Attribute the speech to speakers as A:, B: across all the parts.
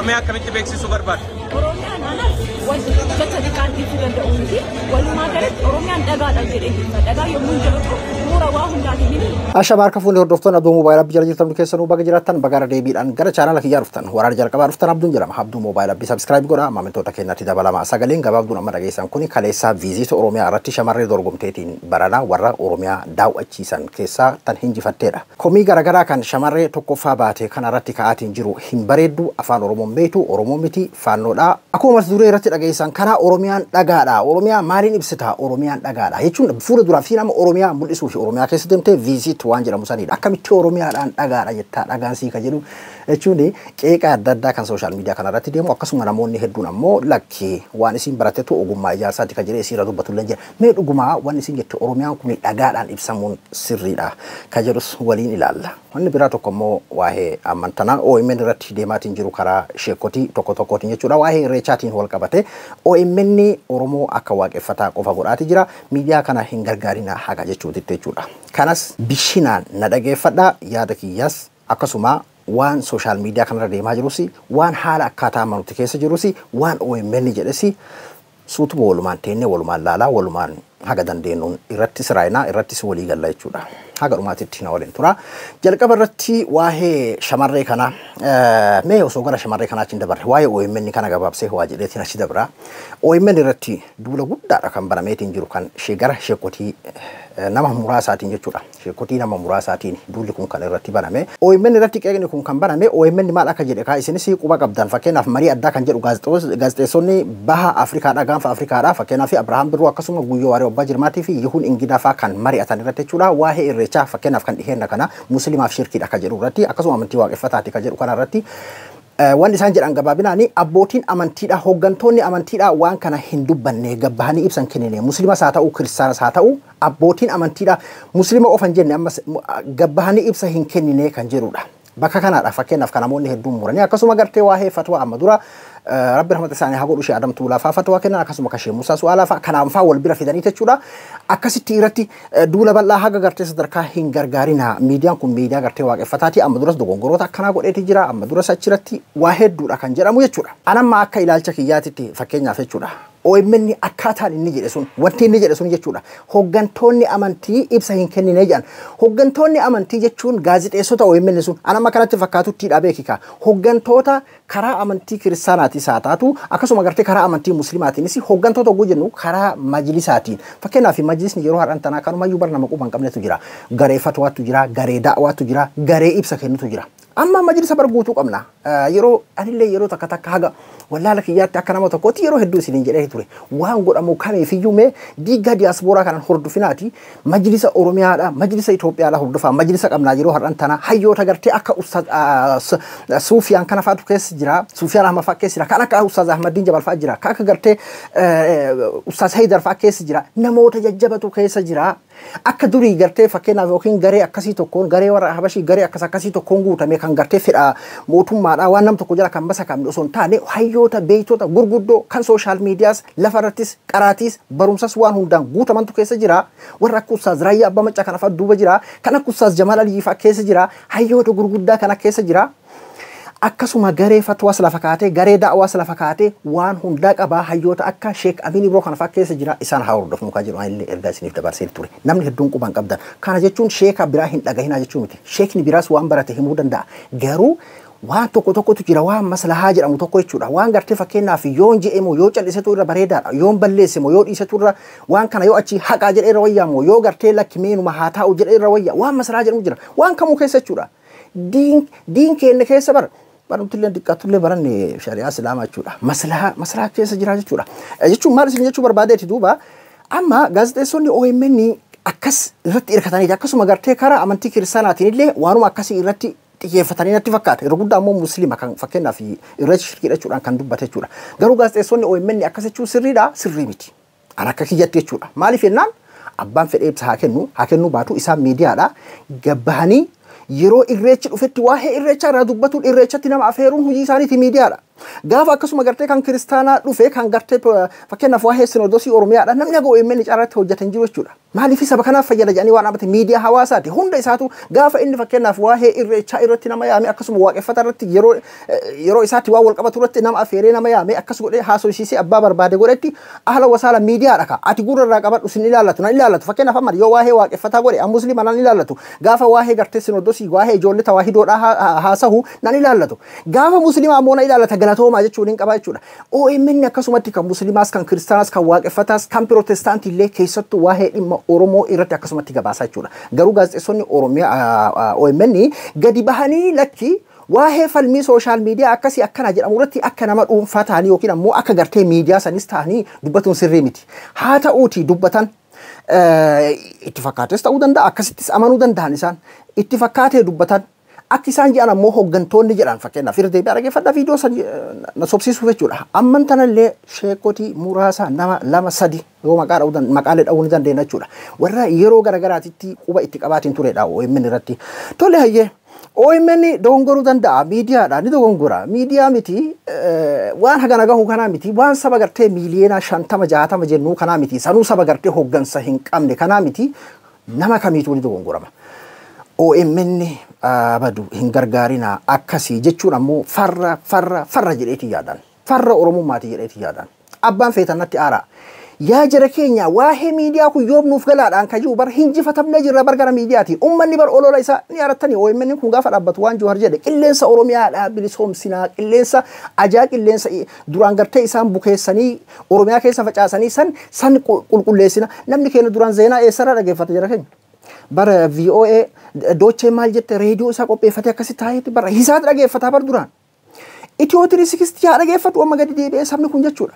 A: Oromiyaa akkamitti beeksisuu barbaadda?
B: Oromiyaan anaaf wanti jecha xiqqaan ibsuu danda'u miti. Walumaa galatti Oromiyaan dhagaadha jedhee ibsa. Dhagaa yommuu jedhu bu'uura waa hundaatiin ni
C: Ashamaa harka fuunee hordoftoonni Abduu Moobaayil Abbii jala jirtan keessanuu baga jiraattan baga irra deebiidhaan gara chaanala kiyyaa dhuftan waraana jalqabaa dhuftan Abduun jedhama. Abduu Moobaayil Abbii subscribe godha maamiltoota keenyatti dabalama. Sagaleen gabaabduun amma dhageessan kuni kaleessaa Visit Oromiyaa irratti shamarree dorgomteetiin baranaa warra Oromiyaa daawwachiisan keessaa tan hinjifatteedha. Komii garaagaraa kan shamarree tokkoffaa baate kana irratti ka'aatiin jiru hin bareeddu, afaan Oromoon beektu, Oromoo miti, faannoodha. Akkuma mata duree irratti dhageessan kana Oromiyaan dhagaadha. Oromiyaa maaliin ibsita? Oromiyaan dhagaadha jechuun fuula duraa fi nama Oromiyaa mul'isuu fi Oromiyaa keessa deemtee visit waan jedhamu sanidha. Akkamitti Oromiyaadhaan dhagaadha jettaa, dhagaan sii ka jedhu jechuun qeeqa adda addaa kan social media kanarratti deemu, akkasuma namoonni hedduun ammoo lakki waan isin baratetu ogummaa ijaarsaati ka jedhee isiirra dubbatu illee jira. Mee dhugumaa waan isin jette Oromiyaan kun dhagaadhaan ibsamuun sirriidha ka jedhus waliin ilaalla. Wanni biraa tokko immoo waa'ee amantanaa OMN irratti deemaatiin jiru karaa sheekotii tokko tokkootiin jechuudha. Waa'ee irreechaatiin wal qabate OMN Oromoo akka waaqeffataa qofa godhaati jira. Miidiyaa kana hin gargaarina haga jechuutitti jechuudha. Kanas bishinaan na dhageeffadha, yaada kiyyaas akkasuma waan social media kanarra deemaa jirus, waan haala akkaataa amanutti keessa jirus, waan OMN jedhes suutuma walumaan teennee walumaan laalaa walumaan haga dandeenyuun irratti siraayinaa irrattis walii galla jechuudha. Haga dhumaatitti na waliin tura. Jalqaba irratti waa'ee shamarree kanaa, mee osoo gara shamarree kanaa achi hin dabarre waa'ee OMN kana gabaabsee waa jedheetiin achi dabra. OMN irratti duula guddaadha kan banameetiin jiru kan ishee gara sheekotii nama muraasaatiin jechuudha. Sheekotii nama muraasaatiin duulli kun kan irratti baname. OMN irratti qeeqni kun kan baname OMN maal akka jedhe kaa isinis quba qabdan. Fakkeenyaaf marii addaa kan jedhu gaazexeessonni baha Afrikaadhaa gaanfa Afrikaadhaa fakkeenyaaf Abrahaam Birruu akkasuma Guyyoo Waaree Abbaa Jirmaatii fi Yihuun Ingidaa fa'aa kan mari'atan irratti jechuudha. Waa'ee irreechaa fakkeenyaaf kan dhiheenna kana musliimaaf shirkiidha kan jedhu irratti akkasuma amantii waaqeffataati kan jedhu kana irratti waan isaan jedhan gabaabinaan abbootiin amantiidha, hooggantoonni amantiidha waan kana hin dubbanne, gabbahanii ibsan kennine, musliimas haa ta'u kiristaanas haa ta'u abbootiin amantiidha musliima of hin jenne ammas gabbahanii ibsa hin kennine kan jedhudha. Bakka kanaadha fakkeenyaaf kan namoonni hedduun muranii akkasuma gartee waa'ee fatwaa amma dura rabbi rahmata isaanii haa godhu ishee Adam Tuulaa fa'aa fatwaa kennan akkasuma kashee Musaa Su'aalaa fa'aa kanaan fa'aa wal bira fidanii jechuudha. Akkasitti irratti duula bal'aa haga gartee sadarkaa hin gargaarina, miidiyaan kun miidiyaa gartee waaqeffataati, amma duras dogongoroota akkanaa godheeti jira, amma duras achirratti waa hedduudha kan jedhamu jechuudha. Anamma akka ilaalcha kiyyaatitti fakkeenyaaf jechuudha. OMN akkaataan inni jedhe sun wanti inni jedhe sun jechuudha. Hooggantoonni amantii ibsa hin kennine jedhan. Hooggantoonni amantii jechuun gaazexeessota OMN sun anamma kanatti fakkaatutti dha beekika. Hooggantoota karaa amantii kiristaanaatis haa taatu akkasuma gartee karaa amantii musliimaatiinis hooggantoota oguu jennu karaa majlisaatiin. Fakkeenyaaf majlisni yeroo har'an tanaa kanumayyuu bara nama quba hin qabnetu jira. Garee fatwaatu jira, garee da'waatu jira, garee ibsa kennutu jira. Amma majlisa bar guutuu qabna. Yeroo anillee yeroo takka takka haga wallaala kiyyaatti akka nama tokkootti yeroo hedduu isiniin jedhee ture. Waan godhamu kamiifiyyuu mee diigaa diyaaspooraa kanan hordofinaati majlisa Oromiyaadha, majlisa Itoophiyaadha hordofaa, majlisa qabnaa yeroo har'an tana hayyoota gartee akka Ustaaz Suufiyaan kana fa'aatu keessa jira, Suufiyaan Ahmad fa'a keessa jira, kan akka Ustaaz Ahmadiin Jabal fa'a jira, kan akka gartee Ustaaz Haydar fa'a keessa jira, namoota jajjabatu keessa jira. Akka durii gartee fakkeenyaaf yookiin garee akkasii tokkoon garee warra Habashii garee akkas akkasii tokkoon guutame kan gartee fedha mootummaadhaa waan nam tokko jala kan masakamne osoo hin taane hayyoota beektota gurguddoo kan social mediaas lafa irrattis qaraatiis barumsas waan hundaan guutamantu keessa jira. Warra akka Ustaaz Raayyaa Abbaa Maccaa kana fa'a duuba jira. Kan akka Ustaaz Jamaal Aliyyi fa'a keessa jira. Hayyoota gurguddaa kana keessa jira. Akkasuma garee fatwaas lafa kaatee garee da'waas lafa kaatee waan hundaa qabaa hayyoota akka Sheek Amiin Ibroo kana fa'a keessa jira. Isaan haa hordofnu kan jedhu illee ergaa isiniif dabarsee ture. Namni hedduun quban qabdan. Kana jechuun sheeka biraa hin dhagahinaa jechuu miti. Sheekni biraas waan barate himuu danda'a. Garuu waan tokko tokkotu jira, waan maslahaa jedhamu tokko jechuudha. Waan gartee fakkeenyaaf yoon je'e moo yoo callisetu irra bareedaadha, yoon balleesse moo yoo dhiisetu irra, waan kana yoo achi haqaa jedhee irra wayyaa moo yoo gartee lakki meenuma haa taa'u jedhee irra wayyaa, waan maslahaa jedhamu jira. Waan kamuu keessa jechuudha. Diin keenya keessa bara barumtillee xiqqaatullee baranne shari'aa islaamaa jechuudha. Maslahaa keessa jira jechuudha. Jechuun maal isin jechuu barbaadeeti duuba amma gaazexeessonni OMN akkas irratti hirkataniiti akkasuma gartee karaa amantii kiristaanaatiin illee waanuma akkasii irratti xiyyeeffatanii natti fakkaata. Yeroo guddaa immoo musliima kan fakkeenyaaf irreecha shirkii jechuudhaan kan dubbate jechuudha. Garuu gaazexeessonni OMN akkas jechuun sirriidha, sirrii miti. An akka kiyyatti jechuudha. Maaliif jennaan abbaan fedhee ibsa haa kennu baatu isaan miidiyaadha. Gabbahanii yeroo irreechi dhufetti waa'ee irreechaa irraa dubbatuun irreechatti nama afeeruun hojii isaaniiti miidiyaadha. Gaafa akkasuma gartee kan kiristaanaa dhufe kan gartee fakkeenyaaf waa'ee sinoodosii Oromiyaadha namni haga OMN caalaatti hojjetan jiru jechuudha. Maaliif saba kanaaf fayyada jedhanii waan dhaabate miidiyaa hawaasaati. Hunda isaatu gaafa inni fakkeenyaaf waa'ee irreechaa irratti nama yaame, akkasuma waaqeffata irratti yeroo isaatti waan wal qabatu irratti nama afeeree nama yaame, akkas godhee haasofsiisee abbaa barbaade godhetti ahla wasaala miidiyaadha ka. Ati gurra irraa qabadhu, sin ilaallatu, nan ilaallatu. Fakkeenyaaf amma yoo waa'ee waaqeffataa godhe an muslima nan ilaallatu. Gaafa waa'ee gartee sinoodosii, waa'ee ijoollee tawaahidoodhaa haasahu nan ilaallatu. Gaafa muslimaa ammoo na ilaallata, galatoomaa jechuun hin qaba jechuudha. OMN akkasumatti kan muslimaas, kan kiristaanaas, kan waaqeffataas, kan pirootestaantii illee keessattuu waa'ee dhimma Oromoo irratti akkasumatti gabaasaa jechuudha. Garuu gaazexeessonni Oromiyaa OMN gadi bahanii lakki waa'ee falmii social media akkasii akkana jedhamu irratti akka nama dhuunfaa ta'anii yookiin ammoo akka gartee miidiyaa sanis ta'anii dubbatuun sirrii miti. Haa ta'uuti dubbatan itti fakkaates ta'uu danda'a, akkasittis amanuu danda'an, isaan itti fakkaatee dubbatan. Akka isaan jedhan ammoo hooggantoonni jedhan, fakkeenyaaf irra deebi'aa dhaggeeffadhaa viidiyoo san na sobsiisuuf jechuudha. Amman tanallee sheekotii muraasa nama lama sadi yoo maqaa dha'uu maqaalee dha'uu ni dandeenya jechuudha. Warra yeroo garagaraatitti quba itti qabaatiin turedha OMN irratti. Tole, hayyee, OMN dogongoruu danda'a, miidiyaadha ni dogongora. Miidiyaa miti, waan hagana gahu kanaa miti, waan saba gartee miiliyoona 50 60 jennuu kanaa miti, sanuu saba gartee hooggansa hin qabne kanaa miti, nama kamiituu ni dogongorama. OMN badu hin gargaarinaa akkasii jechuun ammoo farra farra farra jedheeti yaadan. Farra Oromummaati jedheeti yaadan. Abbaan feetan natti aaraa. Yaa jara keenya, waa'ee miidiyaa kun yoom nuuf galaadhaan kan jiru bar hinjifatamnee jirra bar gara miidiyaatiin. Uummanni bar olola isaa ni yaadattanii, OMN kun gaafa dhaabbatu waan Jawar jedhe, qilleensa Oromiyaadhaa bilisoomsinaa, qilleensa ajaa, qilleensa duraan gartee isaan bukeessanii Oromiyaa keessa facaasanii san qulqulleessina. Namni keenya duraan zeenaa eessarraa dhageeffata jara keenya? Bara VOA Deutsche maal jette, reediyoo isaa qopheeffatee akkasi taa'eeti bara hisaat dhageeffataa bar duraan. Itiyoo 360 haa dhageeffatu amma gadi deebi'ee sabni kun jechuudha.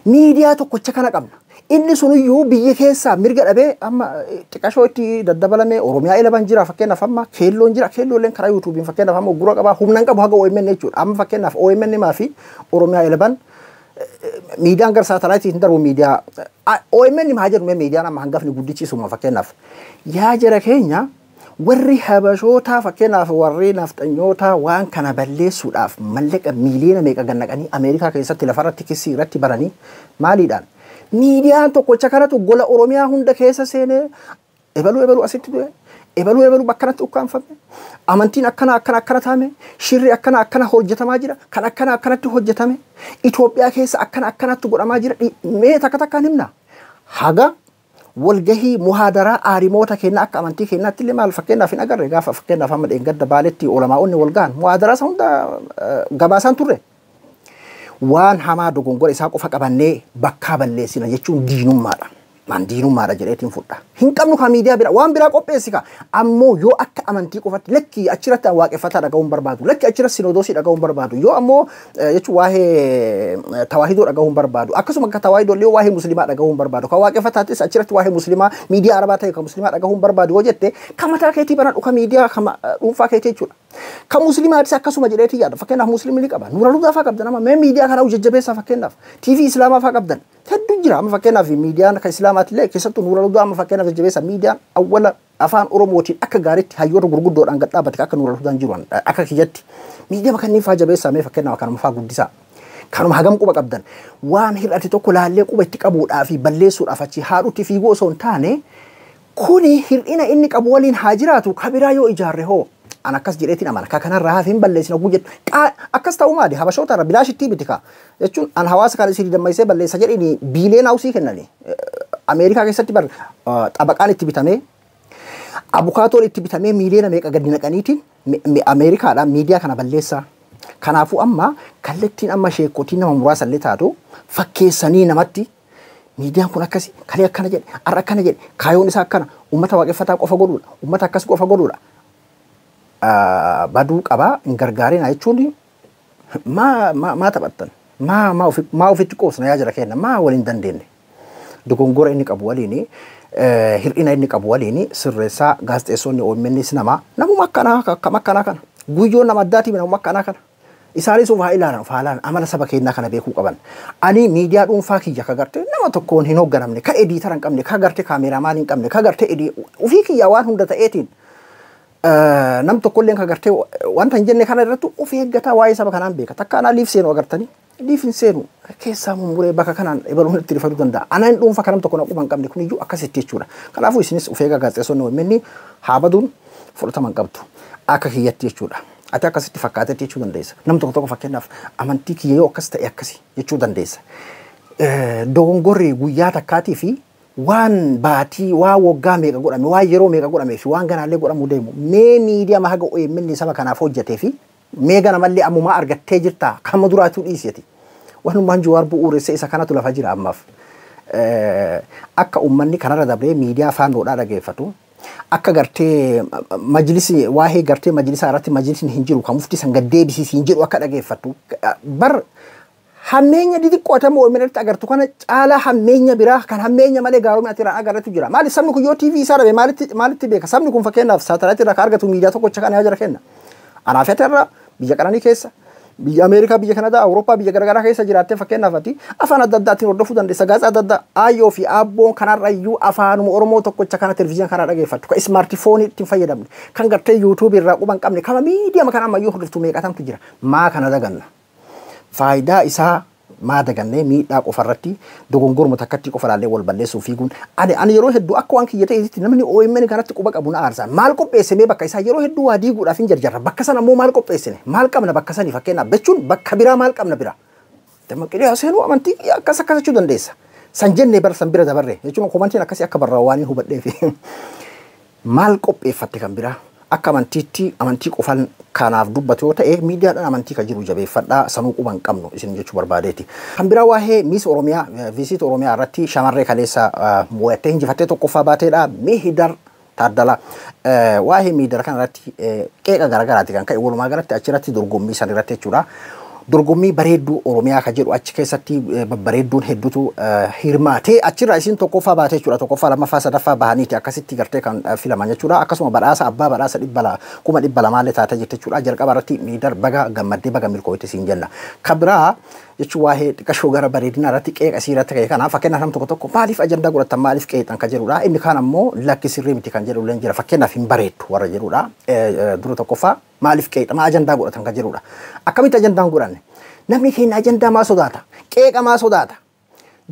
C: Miidiyaa tokkocha kana qabna. Inni suniyyuu biyya keessaa mirga dhabee amma xiqqashoo itti daddabalame. Oromiyaa 11 jira, fakkeenyaaf amma keelloon jira, keelloolleen karaa yuutuubiin fakkeenyaaf amma gura qabaa humna hin qabu haga OMN jechuudha. Amma fakkeenyaaf OMN maa fi Oromiyaa 11 miidiyaan gara saatalaayitiin hin darbu, miidiyaa OMN maa jedhu, miidiyaan amma hangafni guddichi isuma fakkeenyaaf. Yaa jara keenya, warri habashootaa, fakkeenyaaf warri nafxanyootaa, waan kana balleessuudhaaf mallaqa miiliyoona meeqa gannaqanii Ameerikaa keessatti lafarratti kissii irratti baranii maaliidhaan miidiyaan tokkocha kanatu gola Oromiyaa hunda keessa seenee ebaluu ebaluu asitti du'e, ebaluu ebaluu bakkanatti ukkaanfame, amantiin akkana akkana akkana taame, shirri akkana akkana hojjetamaa jira, kan akkana akkanatti hojjetame, Itoophiyaa keessa akkana akkanatti godhamaa jira. Mee takka takkaan himna haga walgahii muhaadaraa aalimoota keenya akka amantii keenyaatti illee maal fakkeenyaaf hin agarre. Gaafa fakkeenyaaf amma dheengadda Baaletti olamaa'onni wal gahan muhaadaraa isa hunda gabaasaan turre. Waan hamaa dogongora isaa qofa qabannee bakkaa balleessina jechuun diinummaadha. Maan diinummaadha jedheetiin fudha. Hin qabnu ka miidiyaa bira waan biraa qopheessi ka. Ammoo yoo akka amantii qofatti, lakki achirratti waaqeffataa dhaga'uun barbaadu, lakki achirratti sinodoosii dhaga'uun barbaadu, yoo ammoo jechuun waa'ee tawaahidoo dhaga'uun barbaadu, akkasuma akka tawaahidoo illee waa'ee musliimaa dhaga'uun barbaadu, ka waaqeffataattis achirratti waa'ee musliimaa miidiyaa arabaa ta'e ka musliimaa dhaga'uun barbaadu yoo jette, ka mataa keetii banadhu, ka miidiyaa ka dhuunfaa keetii jechuudha. Ka musliimaatis akkasuma jedheetii yaada. Fakkeenyaaf musliimni ni qaba. Nuura Lugaa fa'aa qabdan, amma mee miidiyaa kana jajjabeessaa, fakkeenyaaf TV Islaamaa fa'aa qabdan. Hedduu jira amma fakkeenyaaf miidiyaan kan Islaamaati illee, keessattuu Nuura Lugaa amma fakkeenyaaf jajjabeessa. Miidiyaan awwala afaan Oromootiin akka gaariitti hayyoota gurguddoodhaan gad dhaabbate akka Nuura Lugaan jiru akka kiyyatti. Miidiyaa kanneen fa'aa jabeessaa, mee fakkeenyaaf kanuma fa'aa guddisaa. Kanuma hagam quba qabdan waan hir'ate tokko laallee quba itti qabuudhaa fi balleessuudhaaf achi haadhutti fiiguu osoo hin taane, kuni hir'ina inni qabu waliin haa jiraatu, kabiraa yoo ijaarre hoo an akkas jedheetiin amana. Ka kanarraa hafe hin balleessina oguu jettu akkas ta'uu maali? Habashoota irra bilaashitti biti ka jechuun an hawaasa kana isin dammaysee balleessa jedhini biileen hausii kennani. Ameerikaa keessatti bar xabaqaan itti bitamee, abukaatoon itti bitamee, miiliyoona meeqa gadi naqaniitiin Ameerikaadhaan miidiyaa kana balleessaa. Kanaafuu amma kallattiin amma sheekotiin nama muraasa illee taatu fakkeessanii namatti miidiyaan kun akkasi, kalee akkana jedhe, har'a akkana jedhe, kaayoon isaa akkana, uummata waaqeffataa qofa godhuudha, uummata akkas qofa godhuudha. Baduu qabaa hin gargaarina jechuun maa maa maa taphattan, maa maa ofi maa ofitti qoosna? Yaa jira kenna, maa waliin dandeenye dogongora inni qabu waliin, hir'ina inni qabu waliin sirreessaa. Gaazexeessonni OMNs nama namuma akkanaa akkam akkanaa kana, guyyoon nama addaatii namuma akkanaa kana. Isaanis of haa ilaalan, of haa ilaalan, amala saba keenyaa kana beekuu qaban. Ani miidiyaa dhuunfaa kiyya ka gartee nama tokkoon hin hoogganamne, ka editor hin qabne, ka gartee cameraman hin qabne, ka gartee ofii kiyya waan hunda ta'eetiin nam tokkolleen ka gartee wanta hin jenne kana irratti of eeggataa waa'ee saba kanaan beeka. Takka anaa liif seenu agartanii. Liif hin seenu keessaa mummuree bakka kanaan ebaluun itti rifachuu danda'a. Anaan dhuunfaa kanam tokko naquu hin qabne kuniyyuu akkasitti jechuudha. Kanaafuu isinis of eegaa gaazexeessonni OMN haa baduun fudhatama hin qabdu. Akka kiyyatti jechuudha. Ati akkasitti fakkaatetti jechuu dandeessa. Nam tokko tokko fakkeenyaaf amantii kiyya yoo akkas ta'e akkasi jechuu dandeessa. Dogongorri guyyaa takkaatii fi waan baatii waan waggaa meeqa godhame waan yeroo meeqa godhamee fi waan ganaallee godhamuu deemu mee miidiyaa haga OMN saba kanaaf hojjetee fi mee ganamallee ammumaa argattee jirtaa kama duraatuu dhiiseti. Wanumaan Jawaar bu'uuresse isa kanatu lafa jira ammaaf. Akka uummanni kanarra dabree miidiyaa faandoodhaa dhageeffatu. Akka gartee majlisi waa'ee gartee majlisaa irratti majlisni hin jiru kan mufti san gad deebisiis hin jiru akka dhageeffattu. Bar hammeenya xixiqqoo atama OMN irratti agartu kana caalaa hammeenya biraa kan hammeenya malee gaaromina ati irraan agarretu jira. Maali sabni kun yoo TV isaa dhabe maalitti beeka? Sabni kun fakkeenyaaf saatalaayitii irraa kan argatu miidiyaa tokkocha kana jira kenna. Anaaf irra biyya qananii keessa biyya Ameerikaa, biyya Kanadaa, Awurooppaa, biyya garaagaraa keessa jiraattee fakkeenyaaf ati afaan adda addaatiin hordofuu dandeessa. Gaazexaa adda addaa aayyoo fi abboon kanarra iyyuu afaanuma Oromoo tokkocha kana televizyiina kana dhageeffattu. Kan ismaartifoonii ittiin fayyadamne, kan gartee yuutuubii irraa quba hin qabne, kama miidiyaa kana ammayyuu hordoftu meeqatamtu jira. Maa kana daganna? Faayidaa isaa maa dagannee miidhaa qofarratti dogongoruma takkatti qofa laallee wal balleessuu fiiguun ani yeroo hedduu akka waan kiyya ta'etti namni OMN kanatti quba qabu na aarsa. Maal qopheesse mee bakka isaa yeroo hedduu waa diiguudhaaf hin jarjarra. Bakka sana ammoo maal qopheessine? Maal qabna bakka sanii fakkeenyaaf jechuun bakka biraa maal qabna bira? Dammaqinee seenuu amantii akkas akkas jechuu dandeessa. San jennee bara san bira dabarre jechuun komantiin akkasii akka barraa waan hin hubadheef. Maal qopheeffatte kan biraa? Akka amantiitti amantii qofaan kanaaf dubbatu yoo ta'e miidiyaadhaan amantii kan jiru jabeeffadhaa sanuu quba hin qabnu isin jechuu barbaadeeti. Kan biraa waa'ee Miss Oromiyaa Visit Oromiyaa irratti shamarree kaleessa mo'attee injifattee tokkoffaa baateedha. Mihidar Taaddalaa waa'ee miidiyar kana irratti qeeqa garaagaraati kan ka'e walumaa galatti achirratti dorgommii san irratti jechuudha. Dorgommii bareedduu Oromiyaa kan jedhu achi keessatti babbareedduun hedduutu hirmaatee achirraa isin tokkoffaa baatee jechuudha. Tokkoffaa, lammaffaa, sadaffaa bahaniiti akkasitti gartee kan filaman jechuudha. Akkasuma badhaasa abbaa badhaasa 200,000 taatee jirti jechuudha. Jalqaba irratti miidar baga gammaddee baga milkooyte siin jenna. Kan biraa jechuun waa'ee xiqqashoo gara bareedinaa irratti qeeqa isii irratti ka'e kanaaf fakkeenyaaf nam tokko tokko maaliif ajandaa godhatan maaliif qeexan kan jedhudha. Inni kaan ammoo lakki sirrii miti kan jedhu illee jira. Fakkeenyaaf hin bareeddu warra jedhudha. Dura tokkoffaa maaliif qeexa maa ajandaa godhatan kan jedhudha. Akkamitti ajandaan godhanne? Namni keenya ajandaa maa sodaata? Qeeqa maa sodaata?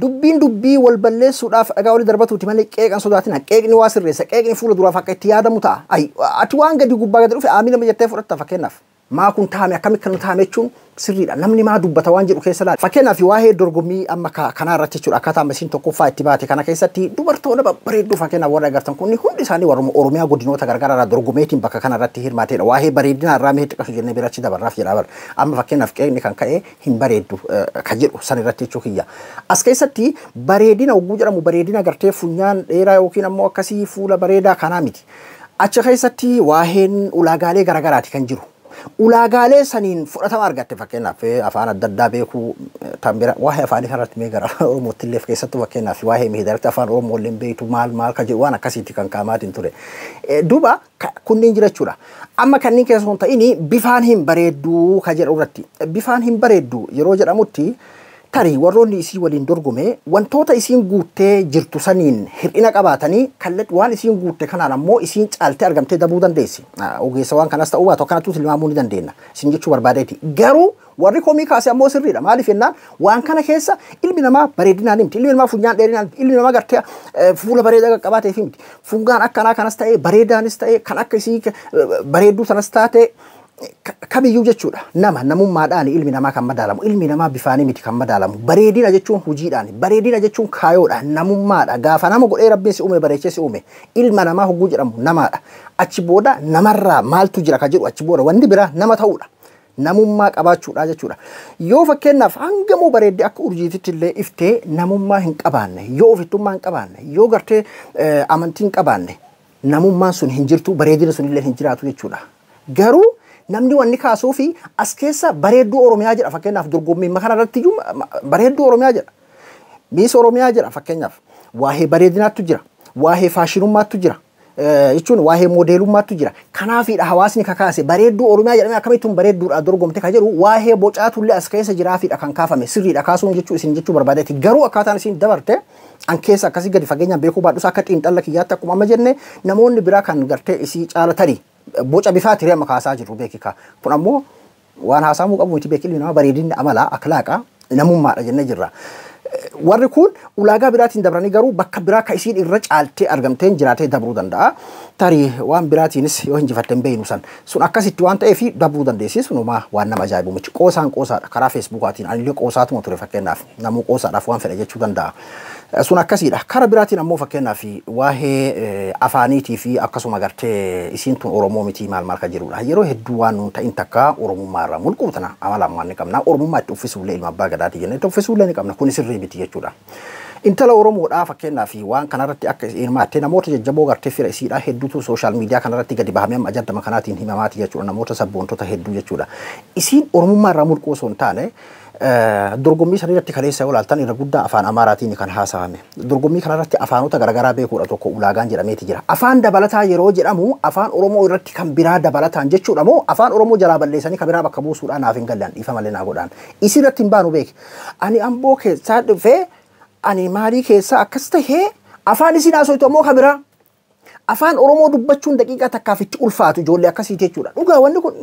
C: Dubbiin dubbii wal balleessuudhaaf dhagaa walii darbatuuti malee qeeqan sodaatina. Qeeqni waa sirreessa. Qeeqni fuula duraaf akka itti yaadamu ta'a. Ati waan gadi gubbaa gadi dhufe aamina jettee fudhatta fakkeenyaaf. Maa kun taame akkamitti kan taame jechuun sirriidha. Namni maa dubbata waan jedhu keessa laala. Fakkeenyaaf waa'ee dorgommii amma kanaa irratti jechuudha. Akkaataa amma isiin tokkoffaa itti baate kana keessatti dubartoota babbareedduu fakkeenyaaf warra agartan kun hundi isaanii warra Oromiyaa godinoota garagaraa irraa dorgomeetiin bakka kana irratti hirmaateedha. Waa'ee bareedinaa irraa mee xiqqasu jennee birachi dabarraaf jedha bara. Amma fakkeenyaaf qeeqni kan ka'e hin bareeddu kan jedhu san irratti jechuu kiyya. As keessatti bareedina hogguu jedhamu bareedina gartee funyaan dheeraa yookiin ammoo akkasii fuula bareedaa kanaa miti. Achi keessatti waa'een ulaagaalee garagaraati kan jiru. Ulaagaalee saniin fudhatama argatte fakkeenyaaf afaan adda addaa beekuu tan bira waa'ee afaanii kanarratti mee gara Oromootti illee keessattuu fakkeenyaaf waa'ee miidharatti afaan Oromoo illee beektu maal maal kan jedhu waan akkasiitti kan kaamaatiin ture. Duuba kunneen jira jechuudha. Amma kanneen keessa hin ta'in bifaan hin bareedduu kan jedhu irratti bifaan hin bareeddu yeroo jedhamutti tarii warroonni isii waliin dorgome wantoota isiin guuttee jirtu saniin hir'ina qabaatanii kallat waan isiin guutte kanaan ammoo isiin caaltee argamtee dabuu dandeessi. Ogeessa waan kanas ta'uu baatu akkanattuu tilmaamuu ni dandeenya. Isin jechuu barbaadeeti. Garuu warri komii kaase ammoo sirriidha. Maaliif jennaan waan kana keessa ilmi namaa bareedinaan himti. Ilmi namaa funyaan dheerinaan himti. Ilmi namaa gartee fuula bareedaa qaqqabaateef himti. Fungaan akkanaa kanas ta'e bareedaanis ta'e kan akka isii bareedduu sanas taate kamiyyuu jechuudha. Nama namummaadhaan ilmi namaa kan madaalamu. Ilmi namaa bifaanii miti kan madaalamu. Bareedina jechuun hojiidhaan. Bareedina jechuun kaayoodha. Namummaadha. Gaafa nama godhee rabbiin si uume bareechee si uume. Ilma namaa hogguu jedhamu namaadha. Achi booda namarraa maaltu jira kan jedhu achi booda wanni biraa nama ta'uudha. Namummaa qabaachuudha jechuudha. Yoo fakkeenyaaf hangamuu bareeddee akka urjiititti illee iftee namummaa hin qabaanne, yoo ofittummaa hin qabaanne, yoo gartee amantii hin qabaanne, namummaan sun hin jirtu, bareedina sun illee hin jiraatu jechuudha. Garuu namni wanni kaasuu fi as keessa bareedduu Oromiyaa jedha fakkeenyaaf dorgommii kana irratti iyyuu bareedduu Oromiyaa jedha. Miis Oromiyaa jedha fakkeenyaaf. Waa'ee bareedinaattu jira. Waa'ee faashinummaattu jira. Jechuun waa'ee moodeelummaattu jira. Kanaafiidha hawaasni kakaase bareedduu Oromiyaa jedhamee akkamittuun bareedduudha dorgomte kan jedhu waa'ee bocaatullee as keessa jiraafiidha kan kaafame sirriidha kaasuun jechuu isin jechuu barbaadeeti. Garuu akkaataan isin dabarte an keessa akkasii gadi fageenyaan beekuu baadhus akka xiinxalla kiyyaatti akkuma amma jenne namoonni biraa kan gartee isii caalatanii boca bifaa tiree amma kaasaa jiru beekika. Kun ammoo waan haasaamuu qabu miti beekilli nama bareedinni amala akhlaaqa Namummaadha jennee jirra. Warri kun ulaagaa biraatiin dabranii garuu bakka biraa ka isiin irra caaltee argamteen jiraatee dabruu danda'a. Tarii waan biraatiinis yoo injifatte hin beeknu san. Sun akkasitti waan ta'eef dabruu dandeessi sunumaa waan nama ajaa'ibu miti. Qoosaan qoosaadha karaa Feesbuukaatiin anillee qoosaatuma ture fakkeenyaaf namuu qoosaadhaaf waan fedhe jechuu danda'a. Sun akkasiidha. Karaa biraatiin ammoo fakkeenyaaf waa'ee afaaniitii fi akkasuma gartee isiin tun Oromoo miti maal maal kan jedhudha. Yeroo hedduu waan nuun ta'in takka Oromummaa irraa mulquu tana amala ammaan ni qabna. Oromummaa itti uffisuullee ilma abbaa gadaatii jennee itti uffisuullee ni qabna. Kun sirrii miti jechuudha. Intala Oromoodhaa fakkeenyaaf waan kanarratti akka hirmaattee namoota jajjaboo gartee fira isiidhaa hedduutu social media kanarratti gadi bahamee amma ajandama kanaatiin himamaati jechuudha. Namoota sabboontota hedduu jechuudha. Isiin Oromummaa irraa mulquu osoo hin taane dorgommii san irratti kaleessa yoo ilaaltan irra guddaa afaan Amaaraatiin kan haasa'ame. Dorgommii kanarratti afaanota garaagaraa beekuudha tokko ulaagaan jedhameeti jira. Afaan dabalataa yeroo jedhamu afaan Oromoo irratti kan biraa dabalataan jechuudha moo afaan Oromoo jalaa balleessanii kan biraa bakka buusuudhaan naaf hin galle dhiifa malee naa godhaan. Isii irratti hin baanu beeki. Ani Amboo keessaa dhufee ani maalii keessaa akkas tahee afaan isiin haasoftu ammoo kan biraa. Afaan Oromoo dubbachuun daqiiqaa takkaaf itti ulfaatu ijoollee akkasiiti jechuudha. Dhugaa wanni kun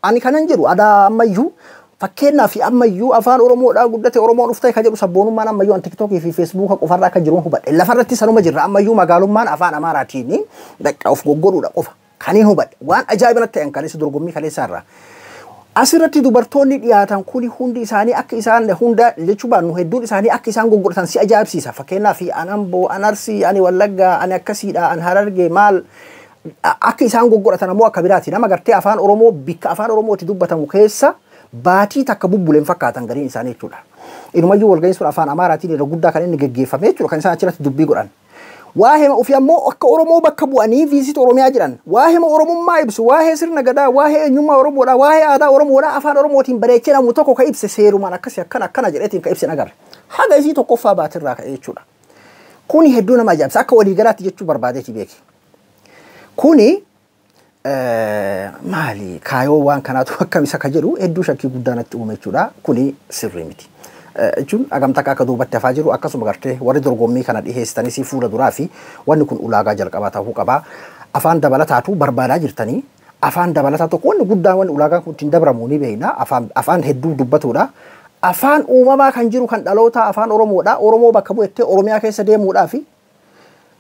C: ani kanan jedhu adaa ammayyuu fakkeenyaaf ammayyuu afaan Oromoodhaa guddate Oromoon dhuftee kan jedhu sabboonummaan ammayyuu an TikTokii fi Feesbuuka qofarraa akka jiruun hubadhe. Lafarratti sanuma jirra ammayyuu magaalummaan afaan Amaaraatiin bakka of goggodhuudha qofa. Kaniin hubadhe waan ajaa'iba natti ta'an kaleessa dorgommii kaleessaarraa. Asirratti dubartoonni dhiyaatan kuni hundi isaanii akka isaan hunda jechuu baannu hedduun isaanii akka isaan goggodhatan si ajaa'ibsiisa. Fakkeenyaaf an Amboo, an Arsii, ani Wallaggaa, ani akkasiidha, an Harargee maal akka isaan goggodhatan ammoo akka biraati. Nama gartee afaan Oromoo bikka afaan Oromooti dubbatamu keessa baatii takka bubbuleen fakkaatan gariin isaanii jechuudha. Inumayyuu walga'iin sun afaan Amaaraatiin irra guddaa kan inni geggeeffame jechuudha kan isaan achirratti dubbii godhan. Waa'ee ofii ammoo akka Oromoo bakka bu'anii Visit Oromiyaa jedhan. Waa'ee Oromummaa ibsu, waa'ee sirna gadaa, waa'ee eenyummaa Oromoodhaa, waa'ee aadaa Oromoodhaa afaan Oromootiin bareechee namu tokko ka ibse seerumaan akkasii akkana akkana jedheetiin ka ibse agarra. Haga isii tokkoffaa baatirraa ka'e jechuudha. Kuni hedduu nama ajaa'ibsa. Akka waliigalaatti jechuu barbaadeeti beeki. Kuni maali kaayoo waan kanaatu akkam isa ka jedhu hedduu shakkii guddaa natti uume jechuudha. Kuni sirrii miti. Jechuun hagam takka akka duubatti hafaa jiru akkasuma gartee warri dorgommii kana dhiheessitanis fuula duraa fi wanni kun ulaagaa jalqabaa ta'uu qaba. Afaan dabalataatu barbaadaa jirtanii afaan dabalataa tokko wanni guddaan wanni ulaagaan kun ittiin dabramu ni beekna. Afaan hedduu dubbatuudha. Afaan uumamaa kan jiru kan dhaloota afaan Oromoodha. Oromoo bakka bu'ettee Oromiyaa keessa deemuudhaa fi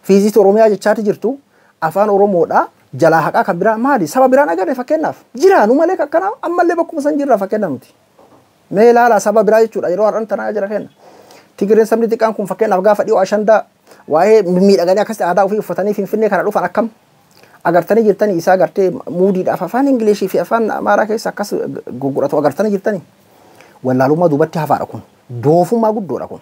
C: Visit Oromiyaa jechaati jirtu afaan Oromoodha. Jalaa haqaa kan biraa maali? Saba biraan agarre fakkeenyaaf. Jiraanu malee akkanaa ammallee bakkuma san jirra fakkeenyaaf nuti. Mee ilaala saba biraa jechuudha yeroo har'aan tanaa jira kenna. Tigireen sabni xiqqaan kun fakkeenyaaf gaafa dhiyoo ashandaa waa'ee miidhaganii akkasitti aadaa ofii uffatanii Finfinnee kana dhufan akkam agartanii jirtanii isaa agartee muudiidhaaf afaan Ingilishii fi afaan Amaaraa keessa akkas gurguratu agartanii jirtanii. Wallaalummaa duubatti hafaadha kun. Doofummaa guddoodha kun.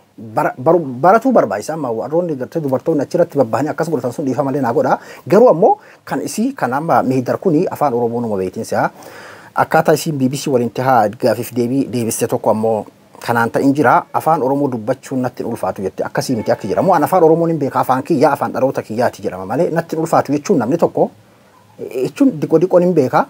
C: Baratuu barbaachisa amma warroonni gartee dubartoonni achirratti babbahanii akkas godhatan sun dhiifama malee naa godha. Garuu ammoo kan isii kan amma miidhar kuni afaan Oromoo numa beektiin si'a. Akkaataa isiin BBC waliin tahaa gaafiif deebii deebiste tokko ammoo kanaan ta'in jira afaan Oromoo dubbachuun natti hin ulfaatu jette akkasii miti akka jedhamu an afaan Oromoon hin beeka afaan kiyyaa afaan dhaloota kiyyaati jedhama malee natti hin ulfaatu jechuun namni tokko jechuun diqoo diqoon hin beeka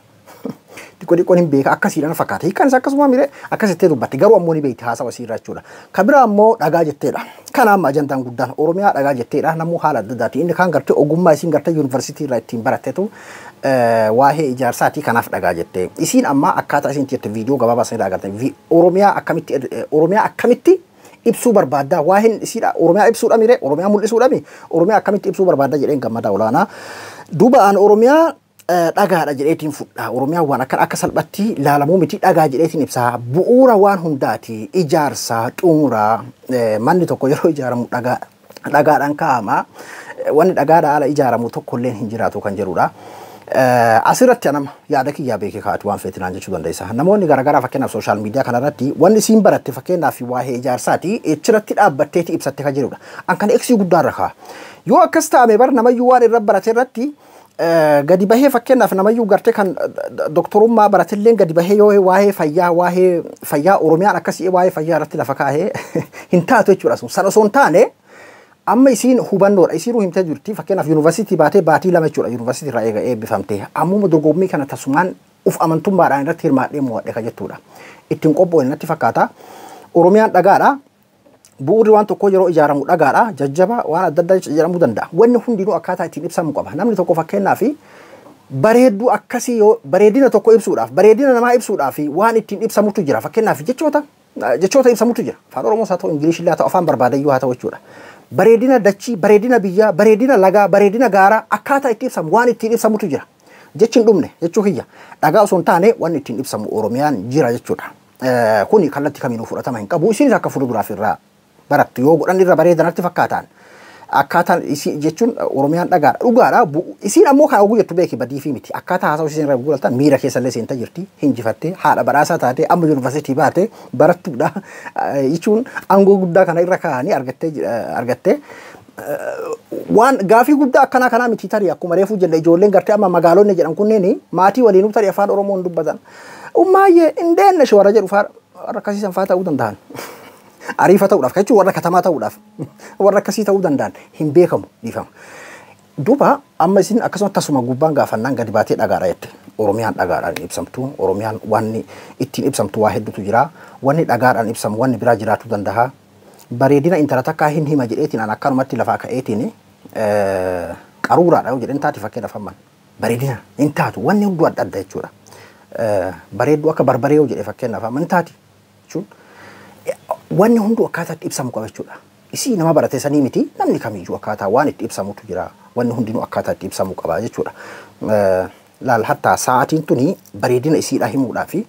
C: diqoo diqoon hin beeka akkasiidhaan fakkaata hiikkaan isaa akkasuma mire akkasittee dubbatti garuu ammoo ni beekti haasawa isiirraa jechuudha. Kan biraa ammoo dhagaa jetteedha. Kana amma ajandaan guddaan Oromiyaa dhagaa jetteedha namuu haala adda addaati inni kaan gartee ogummaa isiin gartee yuunivarsiitii irraa ittiin barattetu waa'ee ijaarsaati kanaaf dhagaa jette. Isiin amma akkaataa isiin jette viidiyoo gabaabaa sanirraa agartan Oromiyaa akkamitti ibsuu barbaaddaa waa'een isiidha Oromiyaa ibsuudha mire Oromiyaa mul'isuudha mi Oromiyaa akkamitti ibsuu barbaaddaa jedheen gammadaa olaanaa. Duuba an Oromiyaa dhagaadha jedheetiin fudha. Oromiyaa waan akka salphatti laalamuu miti dhagaa jedheetiin ibsa. Bu'uura waan hundaati ijaarsa xumuraa manni tokko yeroo ijaaramu dhagaadhaan kaa'ama. Wanni dhagaadhaan ala ijaaramu tokkolleen hin jiraatu kan jedhudha. Asirratti anama yaada kiyyaa beekee kaa'atu waan feetinaan jechuu dandeessa. Namoonni garaagaraa fakkeenyaaf social media kanarratti wanni isiin baratte fakkeenyaaf waa'ee ijaarsaati achirratti dhaabbatteeti ibsatte kan jedhudha. An kana eegsii guddaarra kaa'a. Yoo akkas ta'ame bar namayyuu waan irra barate irratti gadi bahee fakkeenyaaf namayyuu gartee kan doktorummaa baratelleen gadi bahee yoo waa'ee fayyaa Oromiyaan akkasii waa'ee fayyaa irratti lafa kaa'ee hin taatu jechuudha sun. Sana osoo hin taane amma isiin hubannoodha. Isiinuu himtee jirti fakkeenyaaf yuunivarsiitii baatee baatii 2 jechuudha yuunivarsiitii irraa eega eebbifamte. Ammuma dorgommii kana tasumaan uf amantummaadhaan irratti hirmaadhee mo'adhe kan jettudha. Ittiin qopho'e natti fakkaata. Oromiyaan dhagaadha. Bu'uurri waan tokkoo yeroo ijaaramu dhagaadha. Jajjaba waan adda addaa jedhamuu danda'a. Wanni hundinuu akkaataa ittiin ibsamu qaba. Namni tokko fakkeenyaaf bareedduu akkasii yoo bareedina tokko ibsuudhaaf bareedina namaa ibsuudhaaf waan ittiin ibsamutu jira. Fakkeenyaaf jechoota Jechoota ibsamutu jira. Afaan Oromoos haa ta'u, Ingilishillee haa ta'u, afaan barbaadayyuu haa ta'u jechuudha. Bareedina dachii, bareedina biyyaa, bareedina lagaa, bareedina gaaraa akkaataa itti ibsamu waan ittiin ibsamutu jira. Jechi hin dhumne jechuu kiyya. Dhagaa osoo hin taane wanni ittiin ibsamu Oromiyaan jira jechuudha. Kuni kallattii kamiinuu fudhatama hin qabu. Isinis akka fuulduraaf irraa barattu yoo godhan irra bareedanatti fakkaataan. Akkaataan isii jechuun Oromiyaan dhagaadha. Dhugaadha. Isiin ammoo kan oguu jettu beeki badii fi miti. Akkaataa haasa'u isiin irra gurgurtan miira keessallee seenta jirti. Hinjifattee haadha badhaasaa taatee amma yuunivarsiitii baatee barattuudha. Jechuun aangoo guddaa kana irra kaa'anii argattee waan gaafii guddaa akkanaa kanaa miti tarii akkuma reefuu jenne ijoolleen gartee amma magaalonni jedhan kunneen maatii waliinuu tarii afaan Oromoon dubbatan. Ummaayyee hin deenne warra jedhu faa warra akkasiisan faa ta'uu danda'an. Ariifa ta'uudhaaf jechuun warra katamaa ta'uudhaaf warra akkasii ta'uu danda'an hin beekamu dhiifama. Duuba amma isin akkasuma tasuma gubbaan gaafannaan gadi baatee dhagaadha jette. Oromiyaan dhagaadhaan ibsamtu. Oromiyaan wanni ittiin ibsamtu waa hedduutu jira. Wanni dhagaadhaan ibsamu wanni biraa jiraachuu danda'a. Bareedina intala takkaa hin hima jedheetiin an akkanumatti lafaa ka'eetiin qaruuraadha yoo jedhan taati fakkeenyaaf amman. Bareedina hin taatu wanni hunduu adda adda jechuudha. Bareedduu akka barbaree yoo jedhe fakkeenyaaf amman hin taati jechuun wanni hunduu akkaataa itti ibsamu qaba jechuudha. Isii nama barate sanii miti namni kamiyyuu akkaataa waan itti ibsamutu jira. Wanni hundinuu akkaataa itti ibsamu qaba jechuudha. Laal hattaa sa'aatiin tuni bareedina isiidhaa himuudhaa fi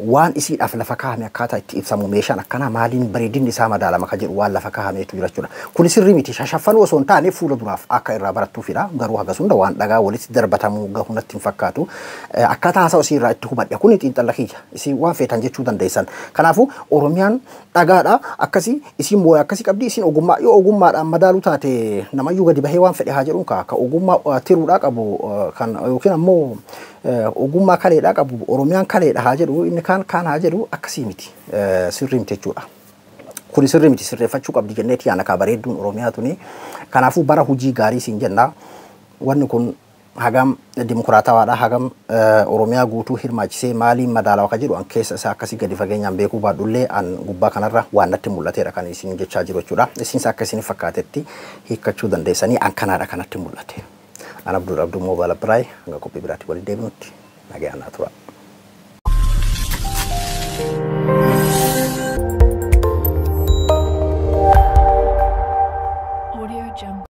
C: waan isiidhaaf lafa kaahame akkaataa itti ibsamu meeshaan akkanaa maaliin bareedinni isaa madaalama ka jedhu waan lafa kaahameetu jira jechuudha. Kuni sirrii miti shashaffanuu osoo hin taane fuula duraaf akka irraa barattuufidha. Garuu hagas hunda waan dhagaa walitti darbatamuu gahu natti hin fakkaatu. Akkaataa haasawa isii irraa itti hubadhe kuni xiinxalla kiyya. Isii waan feetan jechuu dandeessan. Kanaafuu Oromiyaan dhagaadha akkasii isiin mooyaa akkasii qabdi isiin ogummaa yoo ogummaadhaan madaaluu taate namayyuu gadi bahee waan fedhe haa jedhuun ka ogummaa tiruudhaa qabu kan yookiin ammoo ogummaa kaleedhaa qabu Oromiyaan kaleedha haa jedhu inni kaan kaan haa jedhu akkasii miti sirrii miti jechuudha. Kuni sirrii miti sirreeffachuu qabdi jenneeti yaana kaa bareedduun Oromiyaa tuni. Kanaafuu bara hojii gaarii siin jenna. Wanni kun hagam dimokiraatawaadha hagam Oromiyaa guutuu hirmaachisee maaliin madaalawa ka jedhu an keessa isaa akkasii gadi fageenyaan beekuu baadhullee an gubbaa kanarra waan natti mul'ateedha kan isin jechaa jiru jechuudha. Isinis akka isin fakkaatetti hiikkachuu dandeessanii an kanaadha kanatti mul'ate. An Abdul Abduu Moobaala Biraay hanga qophii biraatti waliin deebinutti nagaan naa tura.